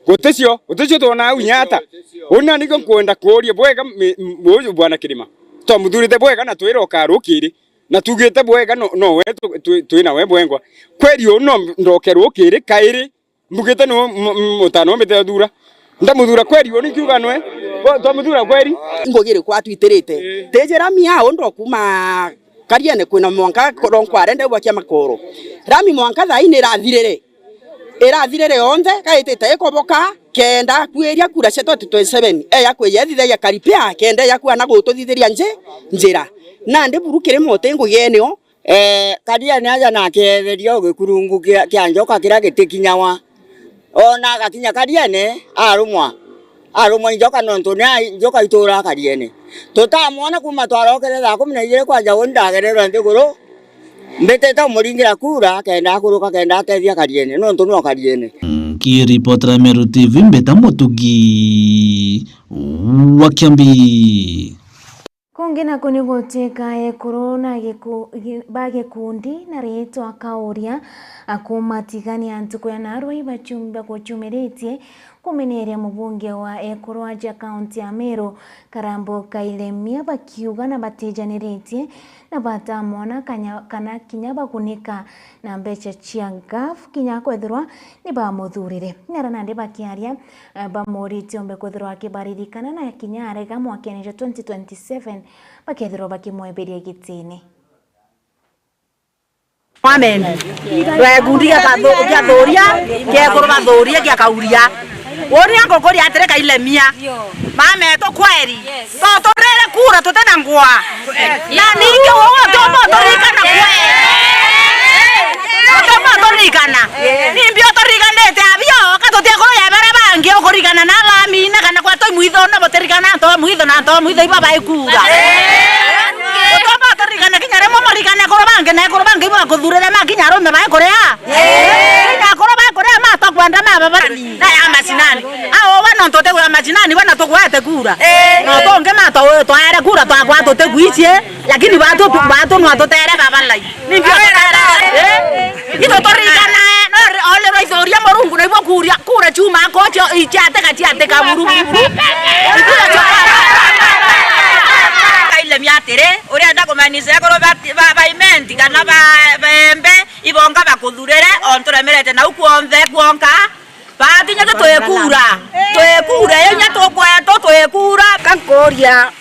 Guticio, guticio twona au nyata. Una nikio nkwenda kuuria bwega mi-, m-, uyu bwana Kirima. Twamuthurite bwega na twira ukarukiri. Na tugite bwega no, no we tu-, tu-, twi nawe bwengwa. Kweri uu no ndoke rukiri kairi, mbugite ni mu-, mu-, mutano mbite thura. Ndamuthura kweri uu ni kiuga nwe. Bo-, twamuthura kweri. Ngugi iri kwa twitirite. Tiji rami ya undu kuma Kariene kwina mwanka ronkware ndegwa kia makoro. Rami mwanka thaa ii ni irathirire. Irathirire yonthe, gaitite ikoboka, kenda akwiria kura cia twenty twenty-seven, eya kwija ethithagia karipia, kenda eya kwana gututhithiria nji-, njira. Nandi buru kiri muti ngugi enio. Eh, Kariene aja na akeetheria ugikurungu kia, kia njoka kiria gitikinyawa. Ona agakinya Kariene, arumwa. Arumwa i njoka nontu ni a-, njoka ituraa Kariene. Tutamwona kuma twarokere thaa kumi na ijiri kwanja uni ndagererwe nthiguru. Mbitite umuringira kura kenda akuruka kenda atethia Kariene, nontu nwe Kariene. Nkiripotera Meru T V, mbita Mutugi wa Kiambi. Kungi naku ni gutwika ekuru na giku-, gi-, ba gikundi na riitwa Kauria, akumatigania ntuku ya narua ibachum-, bakuchumiritie kumeneria mubunge wa ekuru aja kaunti ya Meru, Karambu Kailemia, bakiuga na batijaniritie na batamwona kanya-, kana kinya bagunika na mbeca cia NGAAF kinya kwethirwa ni bamuthurire. Nara nandi bakiaria, eh, bamuritie ombe kwethirwa akibaririkana na kinya arega mwakene jwa twenty twenty-seven bakethirwa bakimweberia gitine. Amen. Gikundi gia kathu-, gia thuria, gia ekuru bathuria, gia kauria. Uria ngukuria atiri Kailemia. Mama etu kweri. Tuturire kura tutina ngwa. Na ningi uguo utiumba uturikana kweri. Utiumba uturikana. Nimbi uturikanite abio, ka tuti ekuru ya baria bangi ukurikana na alamine kana kwa toi mwitho na butirikana antu ba mwitho na antu ba mwitho ibo baikuga. Utiumba uturikana kinya rimwe murikane ekuru bangi na ekuru bangi ibo bakuthurire makinya arume baikuria. Kinya ekuru baikuria matokwenda mababani. Na ya macinani. Ao we nontu utigwira macinani, we na tugwete kura. Ii. Na tungi ma twa-, twaere kura twakwa tutigwicie, lakini batu, batu nwa tutere babalai. Ningi tutere. Ii. Itu turikanae, no ri-, o ri rwaithuria Murungu na ibo kuria, kura ciuma kocio, iciatika, ciatika, buru, buru, buru. Kura ciuma. Kailemia atiri, urienda kumenisa ekuru ba, ba, ba Imenti kana ba, ba Embe, ibonga bakuthurire, o nturemerete nau kwonthe kwonka. Bati inya twikura, twikura, inya tukwetu twikura. Kankuria,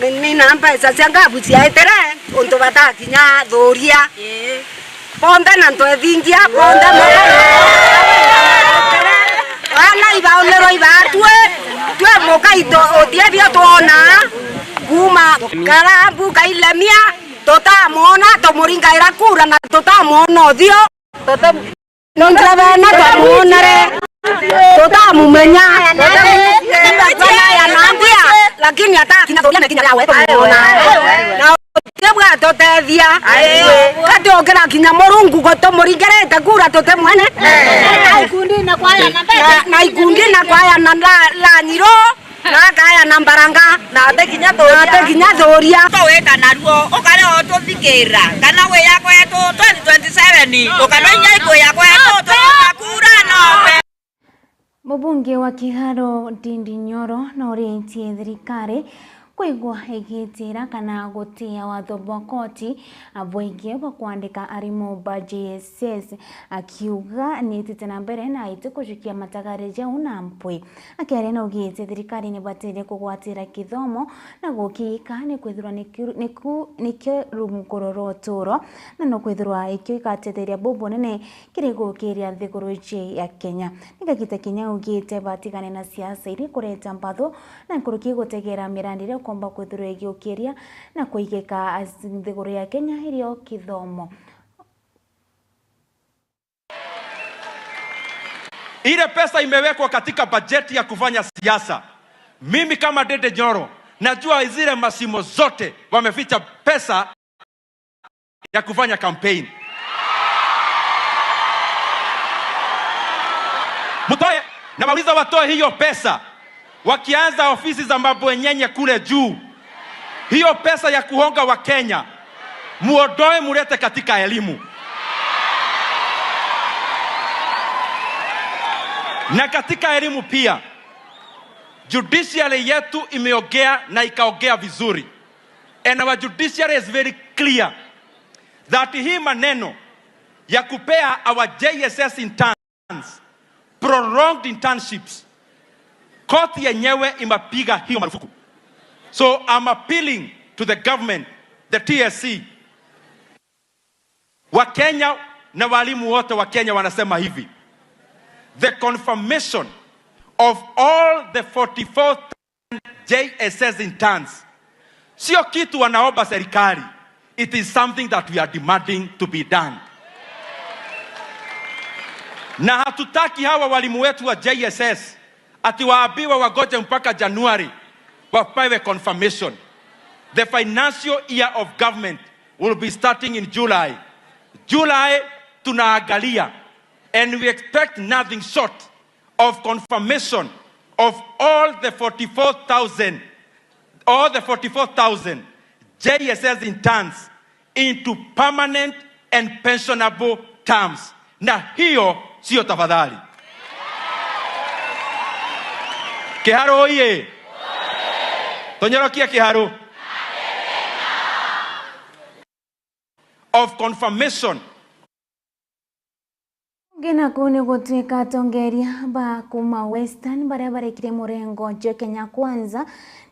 ni, ni na mbeca cia NGAAF ciaitire, untu batakinya thuria. Ii. Bonthe na ntwethingia, bonthe mwe. Bana ibaonero ibatue, twe mukaito utie bio twona. Kuma Karambu Kailemia, tutamwona, tumuringaira kura na tutamwona uthio. Tutam- Nontu bena twamwonere, tutamumenya. Tutamumenya ya nambia, lakini atakinya thuria na kinya yawe tumwona. Na utibwa tutethia. Kati ukira kinya Murungu gutumuringirite kura tutimwene. Na ikundine kwaya na mbete. Na, na ikundine kwaya na la, la nyiro. Na akaya na mbaranga. Na ati kinya thuria. Na ati kinya thuria. Tugwika naruo, ukare o tuthikira, kana wiya kwetu twenty twenty-seven, ukanoinya ikwiya kwetu, turoka kura nowe. Mubunge wa Kiharo Ndindi Nyoro noritie thirikari kwigwa igitira kana gutia watho bwa koti, a, bwingi bwa kwandika arimu ba J S S, akiuga nitite na mbere na itikujukia matagare jau na mpwi. Akiaria naugite thirikari nibatirie kugwatira kithomo na gukika nikwithirwa nikiu-, niku-, nikio runguro rwa uturo, na no kwithirwa ikio igatetheria bubunene kiri gukiria nthiguru iji ya Kenya. Ni kagita kinya augite batigane na siasa iri kureta mpatho na nkuruki gutegera mirandi iria ukomba kwithirwa igiukiria na kuigika as-, nthiguru ya Kenya irio kithomo. Ile pesa imewekwa katika bajeti ya kufanya siasa. Mimi kama Ndindi Nyoro, najua zile mashimo zote wameficha pesa ya kufanya campaign. Mtoe, nawauliza watoe hiyo pesa, wakianza ofisi za mabwenyenye kule juu. Hiyo pesa ya kuhonga wa Kenya, muondoe, mulete katika elimu. Na katika elimu pia, judiciary yetu imeongea na ikaongea vizuri. And our judiciary is very clear that hii maneno ya kupea our J S S interns prolonged internships, koti yenyewe imepiga hiyo marufuku. So I'm appealing to the government, the T S C. Wakenya na walimu wote wa Kenya wanasema hivi, the confirmation of all the forty-four J S S interns sio kitu wanaomba serikali. It is something that we are demanding to be done. Na hatutaki hawa walimu wetu wa J S S ati waambiwe wagoje mpaka Januari wapewe confirmation. The financial year of government will be starting in July. July tunaangalia, and we expect nothing short of confirmation of all the forty-four thousand, all the forty-four thousand J S S interns into permanent and pensionable terms. Na hiyo sio tafadhali. Kiharu oye! Tonyorokie Kiharu. Of confirmation. Ungi naku ni gutuika atongeria ba kuma Western baria barekire murengo jwa Kenya Kwanza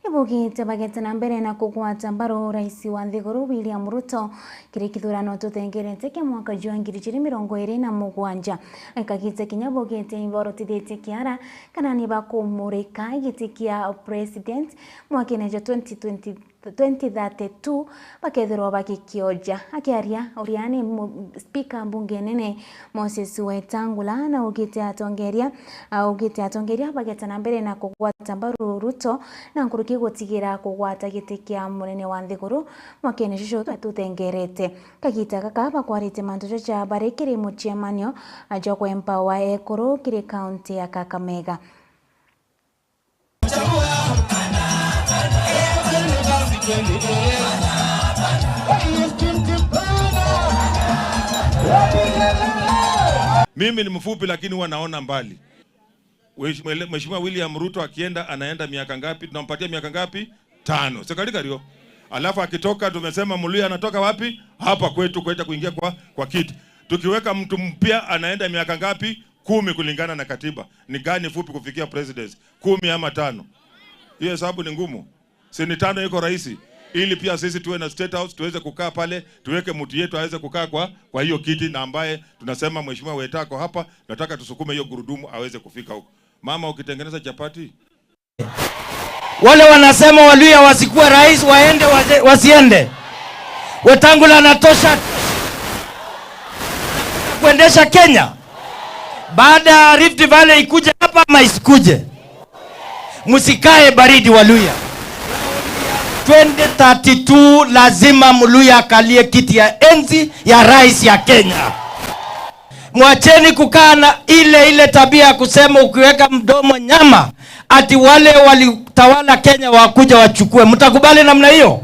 nibugite bagete na mbere na kugwata mbaru rais wa nthiguru William Ruto kiri kithurano tuthengerete kia mwaka jwa ngiri ijiri mirongo iri na mugwanja. Kagite kinya bugite iborotithitie kiara kana nibakumurika giti kia president mwakene jwa twenty twenty twenty thirty-two bakethirwa bagikioja. Akiaria uria ni mu-, speaker mbunge nene Moses Wetangula naugite atongeria, augite atongeria bageta na mbere na kugwata mbaru Ruto na nkuruki gutigira kugwata giti kia munene wa nthiguru mwakene juju tuthengerete. Kagita gaka bakwarite mantu jaja bari kiri mucemanio jwa kwempower ekuru kiri kaunti ya Kakamega. Mimi ni mfupi lakini huwa naona mbali. Mheshimiwa William Ruto akienda, anaenda miaka ngapi? Tunampatia miaka ngapi? Tano. Sikali kalio. Alafu akitoka, tumesema Mluya anatoka wapi? Hapa kwetu, kwenda kuingia kwa, kwa kiti. Tukiweka mtu mpya anaenda miaka ngapi? Kumi kulingana na katiba. Ni gani fupi kufikia presidency? Kumi ama tano? Hiyo hesabu ni ngumu. Si ni tano iko rahisi? Ili pia sisi tuwe na State House, tuweze kukaa pale, tuweke mtu yetu aweze kukaa kwa, kwa hiyo kiti, na ambaye tunasema Mheshimiwa Weta ako hapa, nataka tusukume hiyo gurudumu aweze kufika huko. Mama, ukitengeneza chapati, wale wanasema Waluya wasikuwe rais, waende, wase-, wasiende. Wetangula anatosha kuendesha Kenya. Baada ya Rift Valley ikuje hapa ama isikuje? Msikae baridi, Waluya. Twenty thirty-two lazima Mluya akalie kiti ya enzi ya rais ya Kenya. Mwacheni kukaa na ile, ile tabia ya kusema ukiweka mdomo nyama, ati wale walitawala Kenya wakuja wachukue. Mtakubali namna hiyo?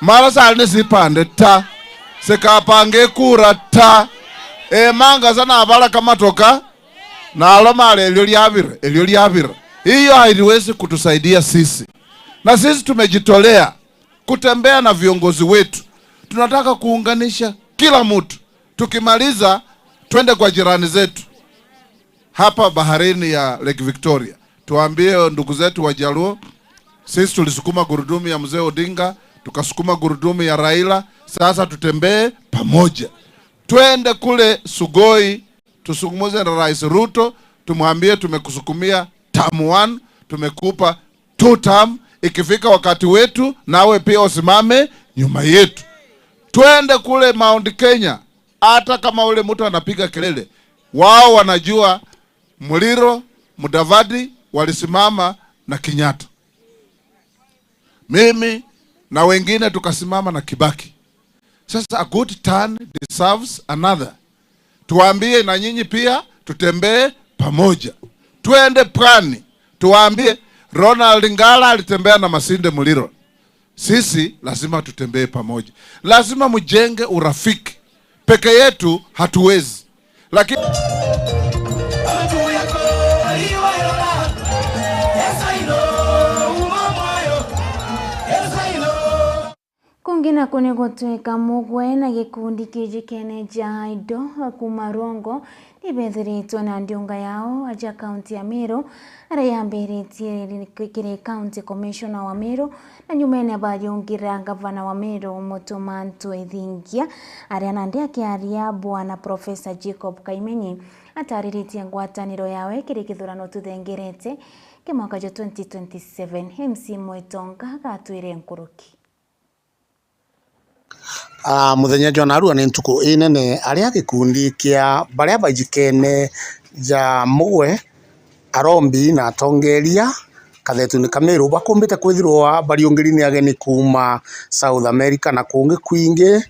Mara sali ni sipande ta, sikapange kura ta. E, manga sana abara kama toka, na alo mare elio liavira, elio liavira. Hiyo haiwezi kutusaidia sisi. Na sisi tumejitolea kutembea na viongozi wetu. Tunataka kuunganisha kila mtu. Tukimaliza, twende kwa jirani zetu hapa baharini ya Lake Victoria. Tuambie ndugu zetu wa Jaluo, sisi tulisukuma gurudumu ya Mzee Odinga, tukasukuma gurudumu ya Raila, sasa tutembee pamoja. Twende kule Sugoi, tusungumuze na Rais Ruto, tumwambie tumekusukumia term one, tumekupa two term, ikifika wakati wetu, nawe pia usimame nyuma yetu. Twende kule Mount Kenya, hata kama ule mtu anapiga kelele, wao wanajua Muliro, Mudavadi walisimama na Kenyatta. Mimi na wengine tukasimama na Kibaki. Sasa a good turn deserves another. Tuambie na nyinyi pia tutembee pamoja. Twende pwani, tuambie Ronald Ngala alitembea na Masinde Muliro. Sisi lazima tutembee pamoja. Lazima mjenge urafiki. Peke yetu hatuwezi. Lakini Kungi naku ni gutwika Mugwe na gikundi kijikene ja Aido kuma Rongo nibethiritwe na ndiunga yao aja kaunti ya Meru, aria yambiritie kiri County Commissioner wa Meru, na nyumene bariungira ngavana wa Meru Mutuma M'Ethingia, aria nandi akiaria Bwana Professor Jacob Kaimenyi atariritie ngwataniro yawe kiri kithurano tuthengerete kia mwaka jwa twenty twenty-seven. M C Mwitonga agatwire nkuruki. Ah, muthenya jwa narua ni ntuku inene, aria gikundi kia baria bajikene ja Mugwe, arombi na atongeria kathetuni ka Meru bakumbite kwithirwa bariungiri ni ageni kuuma South America na kungi kwingi,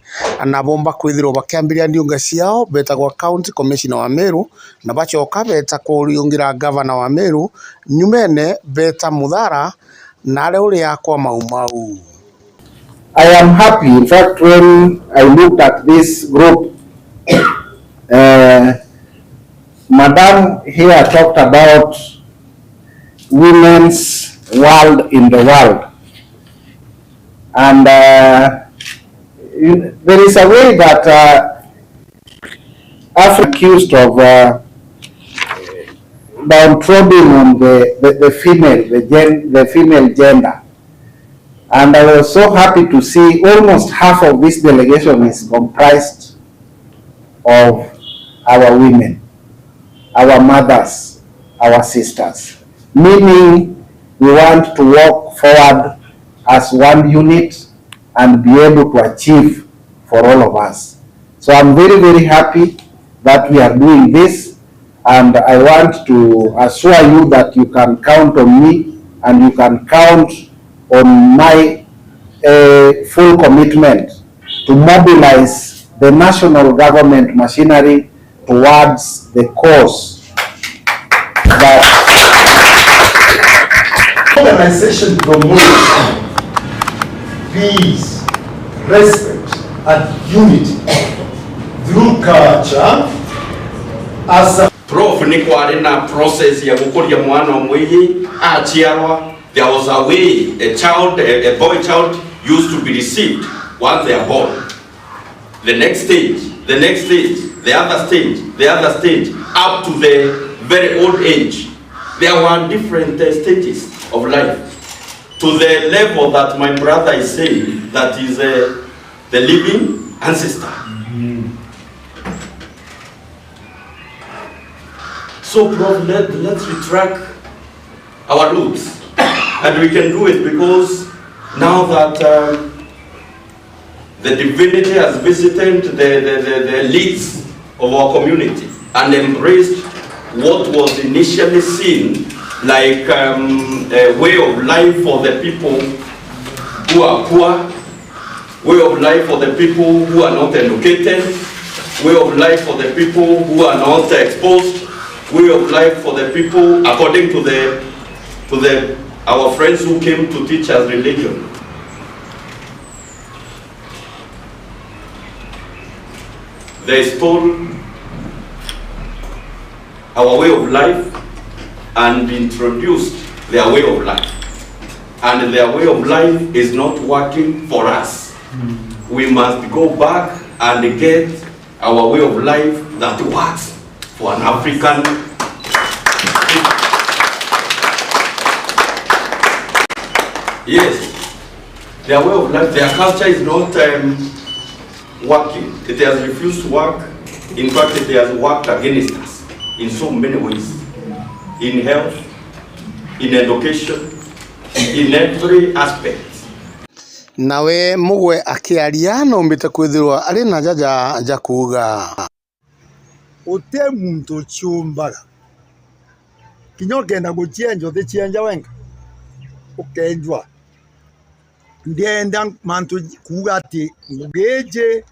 na bomba kwithirwa bakiambiria ndiunga ciao betagwa County Commissioner wa Meru, na bacoka beta kuriungira gavana wa Meru, nyumene beta Muthara, na aria uri akwa Mau Mau. I am happy. In fact, when I looked at this group, uh, Madam here talked about women's world in the world. And uh, you- there is a way that uh, Africa accused of uh, downtrodding on the, the, the female, the, gen, the female gender. And I was so happy to see almost half of this delegation is comprised of our women, our mothers, our sisters. Meaning we want to walk forward as one unit and be able to achieve for all of us. So I'm very, very happy that we are doing this, and I want to assure you that you can count on me and you can count on my uh, full commitment to mobilize the national government machinery towards the cause that Organization promotes peace, respect and unity through culture as a Prof ni kwari na process ya gukuria mwana umwe aciarwa. There was a way a child, a, a boy child used to be received once they are born. The next stage, the next stage, the other stage, the other stage, up to the very old age. There were different uh, stages of life. To the level that my brother is saying, that is uh, the living ancestor. So, Prof, let, let's retract our roots. And we can do it because now that um, the divinity has visited the, the, the, the elites of our community and embraced what was initially seen like um, a way of life for the people who are poor, way of life for the people who are not educated, way of life for the people who are not exposed, way of life for the people according to the to the our friends who came to teach us religion. They stole our way of life and introduced their way of life. And their way of life is not working for us. We must go back and get our way of life that works for an African. Yes, their way of life, their culture is not, um, working. It has refused to work. In fact, it has worked against us in so many ways, in health, in education, in every aspect. Nawe Mugwe akiaria, naumbite kwithirwa ari na jaja ja kuuga. Uti muntu uciumbaga. Kinya ukenda gucienja, uticienja wenka. Ukenjwa. Ndienda mantu kuuga ati ngugi iji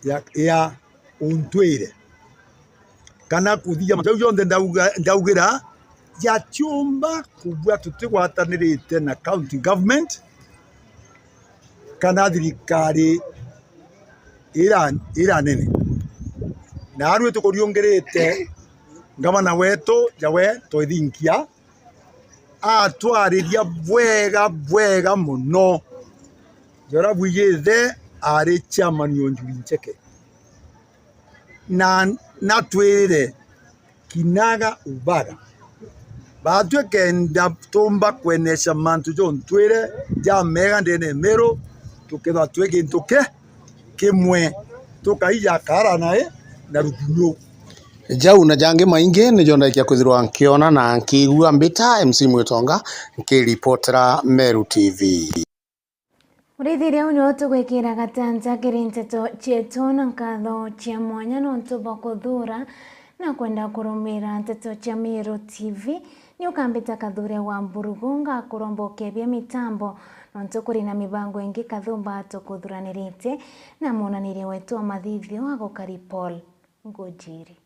ya, ya untwire, kana kuthithia mantu jau jonthe ndauga, ndaugira, jatiumba kubua tutigwatanirite na county government kana thirikari ira, ira nene. Naarua tukuriungirite ngavana wetu, jawe twithinkia, atwariria bwega, bwega mono. Jora bwijithe ari chairman o Njuri Ncheke. Na natwirire kinaga ubaga. Batwi kenda tumba kwenesha mantu jontwire jamega ndene ya Meru, tukethwa twi gintu ki, kimwe, tukaija kaara nae na rukunyu. Jau na jangi maingi nijo ndaikia kwithirwa nkiona na nkiigua mbita M C Mwitonga, nkiripotera Meru T V. Muraithiria, uu niwe tugwikira gatanja kiri nteto cietu, na nkatho cia mwanya nontu bwa kuthuura na kwenda kurumira nteto cia Meru T V. Ni ukambita Kathure wa Mburugu, ngakuromba ukebia mitambo, nontu kuri na mibango ingi kathumba tukuthuranirite na munaniria wetu wa mathithio agukari Paul Ngujiri.